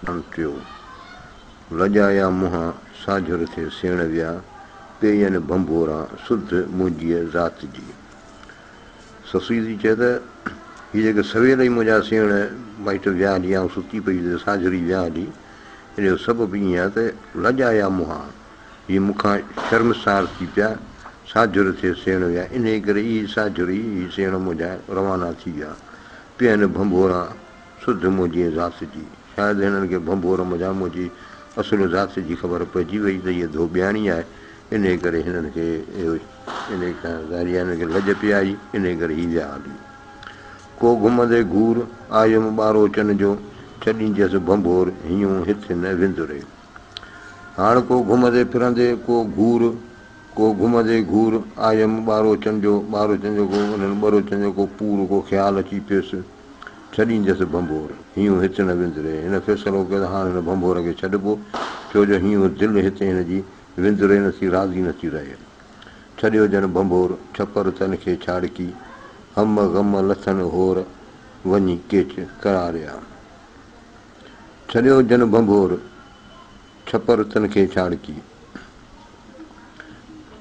ٽيو، لڄايا منهان ساجهر ٿئي سيڻ ويا، پيئن ڀنڀوران سڌ منهنجيء ذات جي. سسئي ٿي چئي ته، هي جيڪي سويل ئي منهنجا سيڻ مائٽ ويا هلي، آئون ستي پئي هيس، ساجهر ئي ويا هلي، ان جو سبب ائين آهي ته لڄايا منهان، هي مون کان شرمسار ٿي پيا، ساجهر ٿئي سيڻ ويا، انهيء ڪري ئي ساجهر ئي هي سيڻ منهنجا روانا ٿي ويا، پيئن ڀنڀوران سڌ منهنجيء ذات جي. شايد هنن کي ڀنڀور منجهان منهنجي اصل ذات جي خبر پئجي وئي ته هيء ڌوٻياڻي آهي، انهيء ڪري هنن کي اهو انهيء کان ظاهري آهي هنن کي لڄ پئي آئي، انهيء ڪري هي ويا هلي. ڪو گهمندي گهور، آيم ٻاروچن جو، ڇڏينديس ڀنڀور، هينئون هت نه وندري. هاڻ ڪو گهمندي ڦرندي ڪو گهور، ڪو گهمندي گهور، آيم ٻاروچن جو، ٻاروچن جو ڪو انهن ٻروچن جو ڪو پور ڪو خيال اچي پيس. ڇڏينديس ڀنڀور، هينئون هت نه وندري. هن فيصلو ڪيو ته هاڻ هن ڀنڀور کي ڇڏبو، ڇو جو هينئون دل هتي هن جي وندري نه ٿي، راضي نه ٿي رهي. ڇڏيو جن ڀنڀور، ڇپر تن کي ڇاڙڪي، هم غم لٿن هور، وڃي ڪيچ قراريا. ڇڏيو جن ڀنڀور، ڇپر تن کي ڇاڙڪي.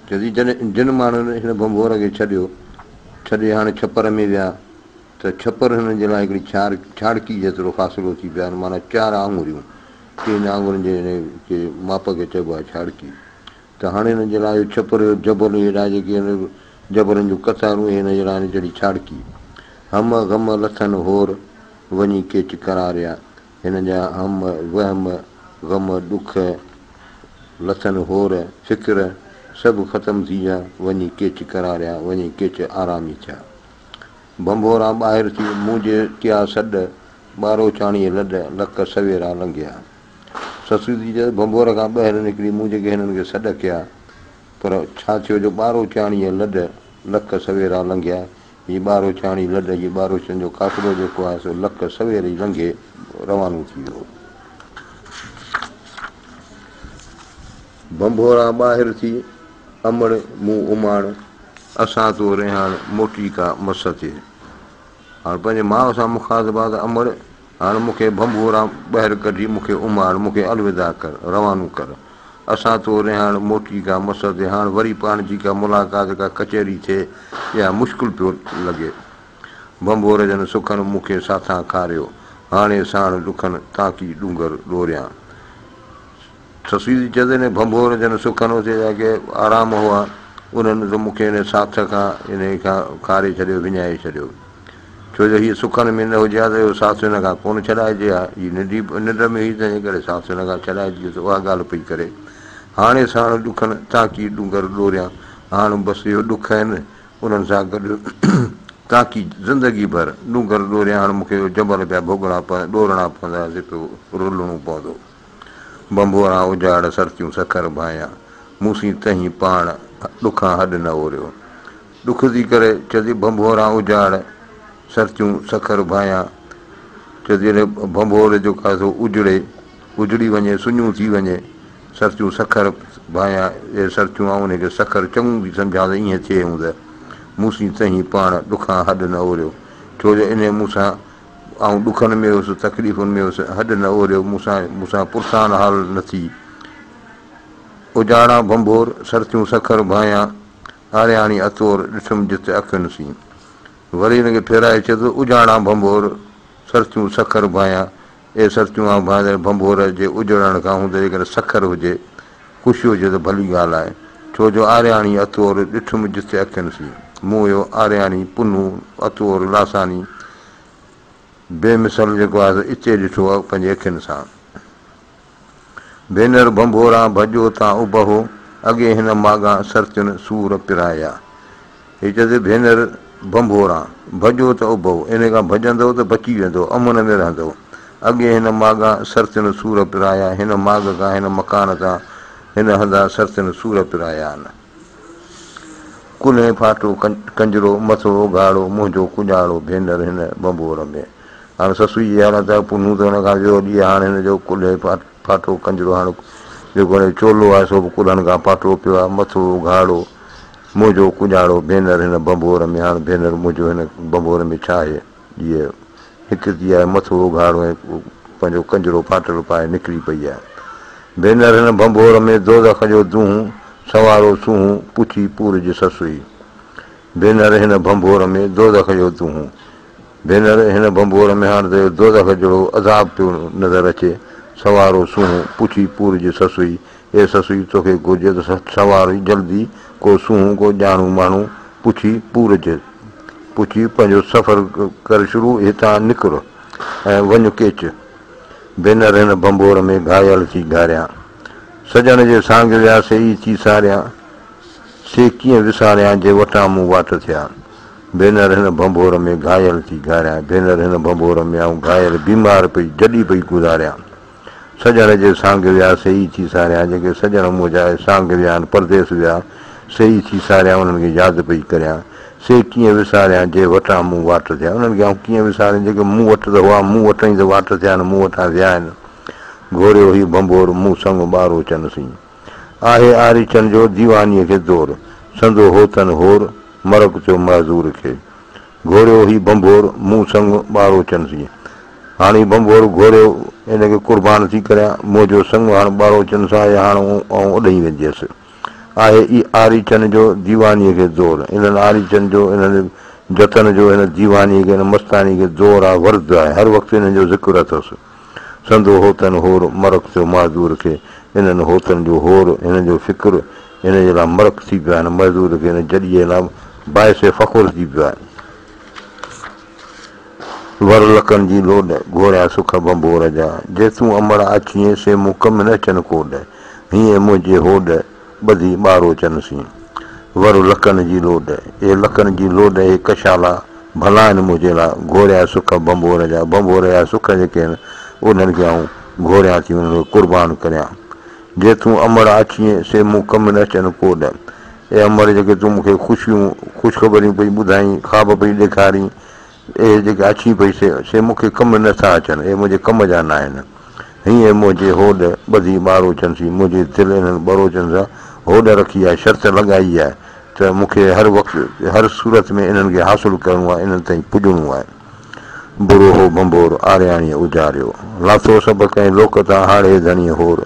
چئي ٿي جن ماڻهن هن ڀنڀور کي ڇڏيو، ڇڏي هاڻ ڇپر ۾ ويا ته ڇپر هنن جي لاء هڪڙي ڇاڙڪي جيترو فاصلو ٿي پيا آهن، معنيٰ چار آڱريون، چئن آڱرين جي هن کي ماپ کي چئبو آهي ڇاڙڪي. ته هاڻي هنن جي لاء اهو ڇپر، اهو جبل، اهڙا جيڪي هن جبلن جون قطارون، اهي هن جي لاء هن جهڙي ڇاڙڪي. هم غم لٿن هور، وڃي ڪيچ قراريا. هن جا هم، وهم، غم، ڏک، لٿن هور، فڪر، سڀ ختم ٿي ويا، وڃي ڪيچ قراريا، وڃي ڪيچ آرامي ٿيا. ڀنڀوران ٻاهر ٿي، مون جي ڪيا سڏ، ٻاروچاڻيء لڏ، لڪ سويرا لنگهيا. سسئي ٿي چئي ته ڀنڀور کان ٻاهر نڪري مون جيڪي هنن کي سڏ ڪيا، پر ڇا ٿيو جو ٻاروچاڻيء لڏ، لڪ سويرا لنگهيا. هي ٻاروچاڻي لڏ، هي ٻاروچن جو قافلو جيڪو آهي سو لڪ سوير ئي لنگهي روانو ٿي ويو. ڀنڀوران ٻاهر ٿي، امڙ مون اماڻ. اسان تو رهاڻ، موٽي ڪا مس ٿئي. هاڻ پنهنجي ماء سان مخاطب آ ته امڙ! هاڻ مون کي ڀنڀوران ٻاهر ڪڍي مون کي اماڻ، مون کي الوداع ڪر، روانو ڪر. اسان تو رهاڻ، موٽي ڪا مس ٿئي. هاڻ وري پاڻ جي ڪا ملاقات، ڪا ڪچهري ٿئي، اها مشڪل پيو لڳي. ڀنڀور جن سکن مون کي ساٿان کاريو، هاڻي ساڻ ڏکن تان ڪي ڏونگر ڏوريان. سسئي ٿي چئي ته انهي ڀنڀور جن سکن اتي جا ڪي آرام هئا، انهن ته مون کي انهي ساٿ کان انهي کان کاري ڇڏيو، وڃائي ڇڏيو. ڇو جو هيء سکن ۾ نه هجي ها ته اهو ساٿ هن کان ڪونه ڇڏائجي ها. هيء ننڍي ننڊ ۾ هئي، تنهنجي ڪري ساٿ هن کان ڇڏائجي ويو ته اها ڳالهه پئي ڪري. هاڻي ساڻ ڏکن تان ڪي ڏونگر ڏوريان. هاڻ بس اهو ڏک آهن، انهن سان گڏ تان ڪي زندگي ڀر ڏونگر ڏوريان. هاڻ مون کي اهو جبل پيا ڀوڳڻا پوندا، ڏورڻا پوندا، سي پيو رلڻو پوندو. ڀنڀوران اجاڙ سرتيون سکر ڀانئيان، مون سين تنهين پاڻ ڏکان هڏ نه اوريو. ڏک ٿي ڪري چئي ڀنڀوران اجاڙ سرتيون سکر ڀانئيان، چئي جڏهن ڀنڀور جو ڪا سو اجڙي، اجڙي وڃي، سڃون ٿي وڃي، سرتيون سکر ڀانئيان، اي سرتيون آئون انهي کي سکر چڱو ٿي سمجهان ته ائين ٿئي هوند، مون سين تنهين پاڻ ڏکان هڏ نه اوريو، ڇو جو انهي مون سان آئون ڏکن ۾ هيس، تڪليفن ۾ هيس، هڏ نه اوريو، مون سان مون سان پرسان حال نه ٿي. اجاڙان ڀنڀور، سرتيون سکر ڀانئيان، آرياڻي اتور، ڏٺم جت اکين سين. وري هن کي ڦيرائي چيو ته اجاڙان ڀنڀور، سرتيون سکر ڀانئيان، اي سرتيون آئون ڀانئيان ته ڀنڀور جي اجڙڻ کان هوند جيڪڏهن سکر هجي، خوشي هجي ته ڀلي ڳالهه آهي. ڇو جو آرياڻي اتور، ڏٺم جت اکين سين. مون اهو آرياڻي، پنهون، اتور، لاثاني، بي مثل جيڪو آهي سو اتي ڏٺو پنهنجي اکين سان. ڀينر ڀنڀوران ڀڄو تان اڀهو، اڳي هن ماڳان سرتين سور پرايا. هي چئي ٿي ڀينر ڀنڀوران ڀڄو ته اڀهو، انهي کان ڀڄندؤ ته بچي ويندؤ، امن ۾ رهندؤ. اڳي هن ماڳان سرتين سور پرايا، هن ماڳ کان، هن مڪان تان، هن هنڌان سرتين سور پرايا آهن. ڪلهين ڦاٽو ڪنجرو، مٿو اگهاڙو، منهنجو ڪڄاڙو، ڀينر هن ڀنڀور ۾. هاڻ سسئي جي حالت آهي، پنهون ته هن کان ويو ڏينهن، هاڻ هن جو ڪلهي ڦاٽو ڪنجرو، هاڻ جيڪو هن جو چولو آهي سو به ڪلهن کان ڦاٽو پيو آهي، مٿو اگهاڙو، منهنجو ڪڄاڙو، ڀينر هن ڀنڀور ۾. هاڻ ڀينر منهنجو هن ڀنڀور ۾ ڇا آهي؟ جيء هڪ ٿي آهي، مٿو اگهاڙو ۽ پنهنجو ڪنجرو ڦاٽل پائي نڪري پئي آهي. ڀينر هن ڀنڀور ۾ دوزخ جو دونهون، سوارو سونهون، پڇي پور جي سسئي. ڀينر هن ڀنڀور ۾ دوزخ جو دونهون. ڀينر هن ڀنڀور ۾ هاڻ ته اهو دوزخ جهڙو عذاب پيو نظر اچي، سوارو سونهون، پڇي پور جي سسئي. اي سسئي توکي گهرجي ته سوارو ئي جلدي ڪو سونهون ڪو ڄاڻو ماڻهو پڇي پور جي پڇي پنهنجو سفر ڪر شروع هتان نڪر ۽ وڃ ڪيچ. ڀينر هن ڀنڀور ۾ گهايل ٿي گهاريان. سڄڻ جي سانگ ويا سي ئي ٿي ساريان. سي ڪيئن وساريان جي وٽان مون واٽ ٿيا. ڀينر هن ڀنڀور ۾ گهايل ٿي گهاريان. ڀينر هن ڀنڀور ۾ آئون گهايل بيمار پئي جڏي پئي گذاريان. سڄڻ جي سانگ ويا سي ئي ٿي ساريان. جيڪي سڄڻ منهنجا سانگ ويا آهن پرديس ويا سي ئي ٿي ساريان انهن کي ياد پئي ڪريان. سي ڪيئن وساريان جي وٽان مون واٽ ٿيا. انهن کي آئون ڪيئن وساريان جيڪي مون وٽ ته هئا مون وٽان ئي ته واٽ ٿيا آهن مون وٽان ويا آهن. گهوريو هي ڀنڀور مون سڱ ٻاروچن سين. آهي آريچن جو ديوانيء کي دور، سندو هوتن هور، مرڪ ٿيو معذور کي. گهوريو هي ڀنڀور، مون سڱ ٻاروچن سين. هاڻ هي ڀنڀور گهوريو، ان کي قربان ٿي ڪريان، منهنجو سڱ هاڻ ٻاروچن سان آهي، هاڻ آئون اڏهين وينديس. آهي ئي آريچن جو ديوانيء کي دور، انهن آريچن جو، انهن جتن جو، هن ديوانيء کي، هن مستاني کي دور آهي، ورد آهي، هر وقت انهن جو ذڪر اٿس. سندو هوتن هور، مرڪ ٿيو معذور کي. انهن هوتن جو هور، هنن جو فڪر، هن جي لاء مرڪ ٿي پيو آهي، هن معذور کي، هن جڏيء جي لاء باعث فخر ٿي پيو آهي. ور لڪن جي لوڏ، گهوريان سک ڀنڀور جا. جي تون امڙ آڇين، سي مون ڪم نه اچن ڪوڏ. هيئن منهنجي هوڏ، ٻڌي ٻاروچن سين. ور لڪن جي لوڏ، اي لڪن جي لوڏ، اي ڪشالا، ڀلا آهن منهنجي لاء، گهوريا سک ڀنڀور جا، ڀنڀور جا سک جيڪي آهن، انهن کي آئون گهوريان ٿي، انهن کي قربان ڪريان. جي تون امڙ آڇين، سي مون ڪم نه اچن ڪوڏ. اي امڙ، جيڪي تون مون کي خوشيون، خوشخبريون پئي ٻڌائين، خواب پئي ڏيکارين، اهي جيڪي آڇين پئي، سي مون کي ڪم نه ٿا اچن، اهي منهنجي ڪم جا نه آهن. هينئن منهنجي هوڏ ٻڌي ٻاروچن سين، منهنجي دل انهن ٻروچن سان هوڏ رکي آهي، شرط لڳائي آهي ته مون کي هر وقت، هر صورت ۾ انهن کي حاصل ڪرڻو آهي، انهن تائين پڄڻو آهي. برو هو ڀنڀور، آرياڻيء اجاريو. لاٿو سڀ ڪنهن لوڪ تان، هاڙهي ڌڻيء هور.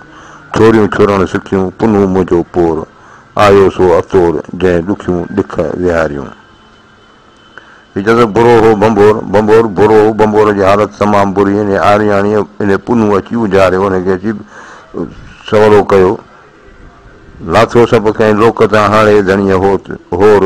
ڇوريون ڇرڻ سکيون، پنهون منهنجو پور. آيو سو اتور، جنهن ڏکيون ڏک ويهاريون. هي چوي ٿو برو هو ڀنڀور، ڀنڀور برو هو، ڀنڀور جي حالت تمام بري، انهيء آرياڻيء انهيء پنهون اچي اجهاريو، انهيء کي اچي سولو ڪيو. لاٿو سڀ ڪنهن لوڪ تان هاڙهي ڌڻيء هوت هور.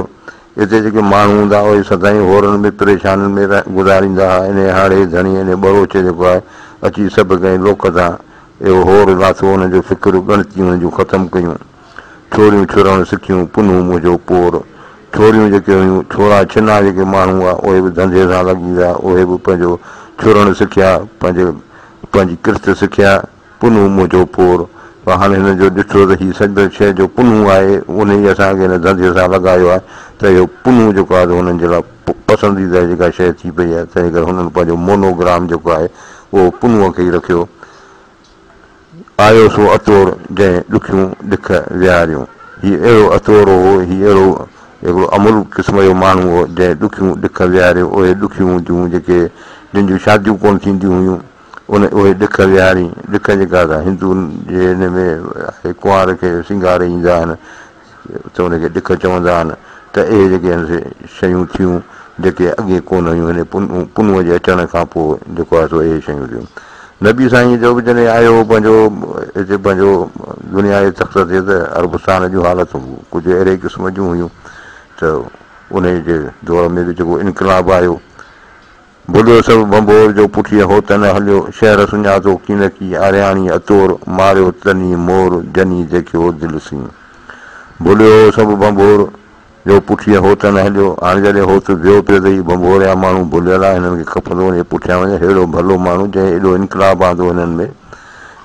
اتي جيڪي ماڻهو هوندا اهي سدائين هورن ۾ پريشانين ۾ گذاريندا ها. انهيء هاڙهي ڌڻيء انهيء ٻروچ جيڪو آهي اچي سڀ ڪنهن لوڪ تان اهو هور لاٿو، انهن جو فڪر ڳڻتيون انهن جون ختم ڪيون. ڇوريون ڇرڻ سکيون، پنهون منهنجو پور. ڇوريون جيڪي هيون، ڇورا ڇنا جيڪي ماڻهو هئا، اهي به ڌنڌي سان لڳي ويا، اهي به پنهنجو ڇرڻ سکيا، پنهنجي پنهنجي ڪرت سکيا، پنهون منهنجو پور. پر هاڻي هنن جو ڏٺو ته هي سڄ شيء جو پنهون آهي، انهيء اسان کي هن ڌنڌي سان لڳايو آهي ته اهو پنهون جيڪو آهي سو هنن جي لاء پسنديده جيڪا شيء ٿي پئي آهي، تنهن ڪري هنن پنهنجو مونوگرام جيڪو آهي، اهو پنهونء کي ئي رکيو. آيو سو اتور، جنهن ڏکيون ڏک ويهاريون. هي اهڙو اتور هو، هي اهڙو هڪڙو املهه قسم جو ماڻهو هو، جنهن ڏکيون ڏک ويهاريون. اهي ڏکيون هونديون هيون جيڪي جن جون شاديون ڪونه ٿينديون هيون، ان اهي ڏک ويهارين. ڏک جيڪا ته هندن جي هن ۾ آهي، ڪنوار کي سينگاري ايندا آهن ته ان کي ڏک چوندا آهن ته اهي جيڪي آهن سي شيون ٿيون جيڪي اڳي ڪونه هيون هن پنهونء جي اچڻ کان پوء جيڪو آهي سو اهي شيون ٿيون. نبي سائين جو به جڏهن آيو هو پنهنجو هتي پنهنجو دنيا جي تخت تي ته عربستان جون حالتون ڪجهه اهڙي قسم جون هيون ته انهيء جي دور ۾ به جيڪو انقلاب آيو ڀليو سڀ ڀنڀور جو پٺيء هوت نه هليو، شهر سڃاتو ڪينڪي، آرياڻي اتور، ماريو تني مور، جني ديکيو دل سين. ڀليو سڀ ڀنڀور جو پٺيء هوت نه هليو، هاڻي جڏهن هوت ويو پيو ته هي ڀنڀوريا ماڻهو ڀليل آهن، هنن کي کپندو وڃي پٺيان وڃي، ههڙو ڀلو ماڻهو جنهن ايڏو انقلاب آندو هنن ۾،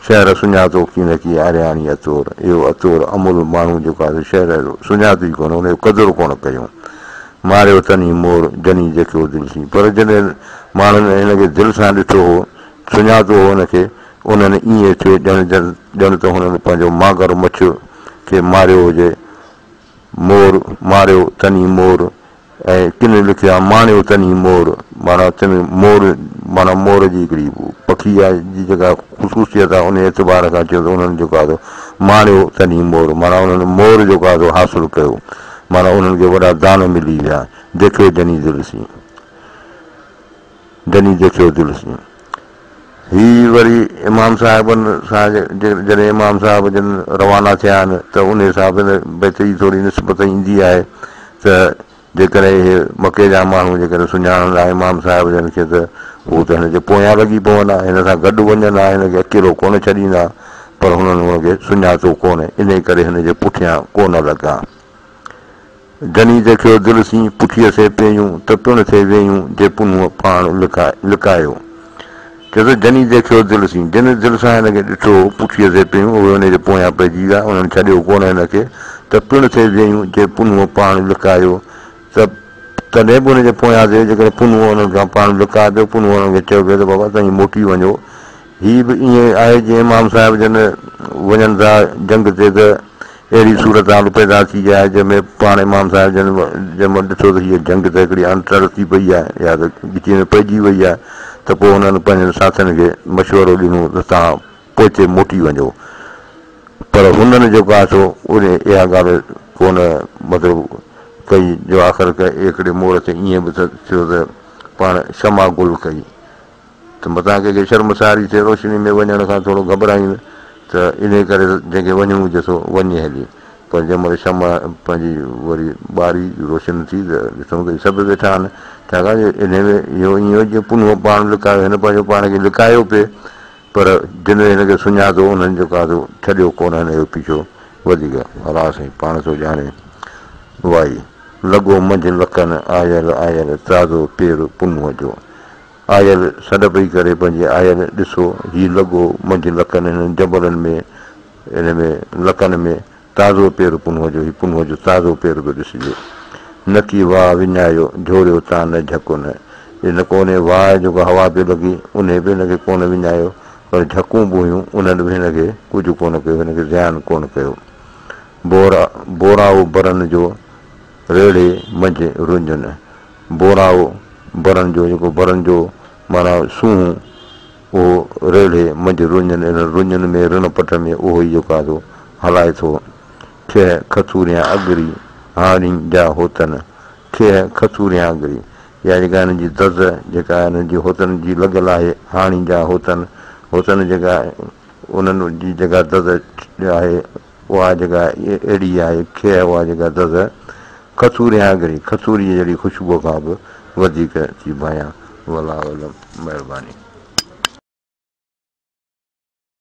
شهر سڃاتو ڪينڪي، آرياڻي اتور، اهو اتور املهه ماڻهو جيڪو آهي سو شهر سڃاتو ئي ڪونه، ان جو قدر ڪونه ڪيون. ماريو تنهين مور، جني جيکيو دل سين. پر جڏهن ماڻهن هن کي دل سان ڏٺو هو، سڃاتو هو هن کي، انهن ائين ٿيو ڄڻ ته هنن پنهنجو ماگر مڇ کي ماريو هجي. مور، ماريو تنهين مور، ۽ ڪن لکيو آهي ماڻيو تني مور، معنيٰ تن مور معنيٰ مور جي هڪڙي پکي آهي جي جيڪا خصوصيت آهي ان اعتبار کان چيو ته انهن جيڪو آهي سو ماڻيو تني مور معنيٰ انهن مور جيڪو آهي سو حاصل ڪيو معنيٰ انهن کي وڏا دان ملي ويا ديکيو جني دل سين جني ديکيو دل سين. هي وري امام صاحبن سان جڏهن امام صاحب جن روانا ٿيا آهن ته ان حساب سان بيت جي ٿوري نسبت ايندي آهي ته جيڪڏهن اهي مڪي جا ماڻهو جيڪڏهن سڃاڻن ها امام صاحب جن کي ته هو ته هن جي پويان لڳي پون ها، هن سان گڏ وڃن ها، هن کي اڪيلو ڪونه ڇڏيندا ها، پر هنن هن کي سڃاتو ڪونه، انهي ڪري هن جي پٺيان ڪونه لڳا. جني ديکيو دل سين، پٺيء سي پيون، ته پڻ ٿي وييون، جي پنهونء پاڻ لڪايو. چئي ٿو، جني ديکيو دل سين، جن دل سان هن کي ڏٺو هو، پٺيء سي پيون، اهي ان جي پويان پئجي ويا، انهن ڇڏيو ڪونه هن کي، ته پڻ ٿي وييون، جي پنهونء پاڻ لڪايو. ته تڏهن به ان جي پويان ٿي، جيڪڏهن پنهون انهن کان پاڻ لڪائي پيو، پنهون انهن کي چيو پيو ته بابا توهين موٽي وڃو. هي به ائين آهي جيئن امام صاحب جن وڃن ٿا جنگ تي ته اهڙي صورتحال پيدا ٿي آهي جنهن ۾ پاڻ امام صاحب جن جنهن مهل ڏٺو ته هيء جنگ ته هڪڙي اڻٽر ٿي پئي آهي يا ته ڳچيء ۾ پئجي وئي آهي ته پوء هنن پنهنجن ساٿين کي مشورو ڏنو ته توهان پوئتي موٽي وڃو پر هنن جيڪو آهي سو اها ڳالهه ڪونه مطلب ڪئي جو آخر هڪڙي موڙ تي ائين به ٿيو ته پاڻ شمع گل ڪئي ته متان ڪنهن کي شرمساري ٿئي، روشني ۾ وڃڻ کان ٿورو گهٻرائين ته انهيء ڪري ته جنهن کي وڃڻو هجي سو وڃي هلي. پر جنهن مهل شمع پنهنجي وري ٻاري روشن ٿي ته ڏٺائون ته هي سڀ ويٺا آهن. ڇاڪاڻ جو انهيء ۾ اهو ائين هو جيئن پنهونء پاڻ لڪايو، هن پنهنجو پاڻ کي لڪايو پئي، پر جن هن کي سڃاتو انهن جو ڪا ٿو ڇڏيو ڪونه هن جو پيڇو وڌيڪ. الله سائين پاڻ ٿو ڄاڻي. وائي، لڳو منجهه لڪن آيل آيل تازو پير پنهونء جو. آيل سڏ پئي ڪري پنهنجي آيل ڏسو هي لڳو منجهه لڪن هنن جبلن ۾ ان ۾ لڪن ۾ تازو پير پنهونء جو هي پنهونء جو تازو پير پيو ڏسجي نڪي واء وڃايو جهوريو تان نه جهڪو نه نه ڪو انهي واء جيڪو هوا پيو لڳي انهي به هن کي ڪونه وڃايو پر جهڪون به هيون انهن به هن کي ڪجهه ڪونه ڪيو هن کي زيان ڪونه ڪيو بورا بورائو برن جو ريڙهي منجهه رڃن بورائو برن جو جيڪو برن جو معنيٰ سونهون اهو ريڙهي منجهه رڃن انهن رڃن ۾ رڻ پٽ ۾ اهو ئي جيڪو آهي سو هلائي ٿو. کيهه کٿوريان اڳري هاڻي جا هوتن کيهه کٿوريان اڳري اها جيڪا هنن جي دز جيڪا هنن جي هوتن جي لڳل آهي هاڻي جا هوتن هوتن جيڪا انهن جي جيڪا دز آهي اها جيڪا اهڙي آهي کيهه اها جيڪا دز کٿوريان اڳري کٿوريء جهڙي خوشبوء کان به وڌيڪ ٿي ڀانيان. والله اعلم. مهرباني.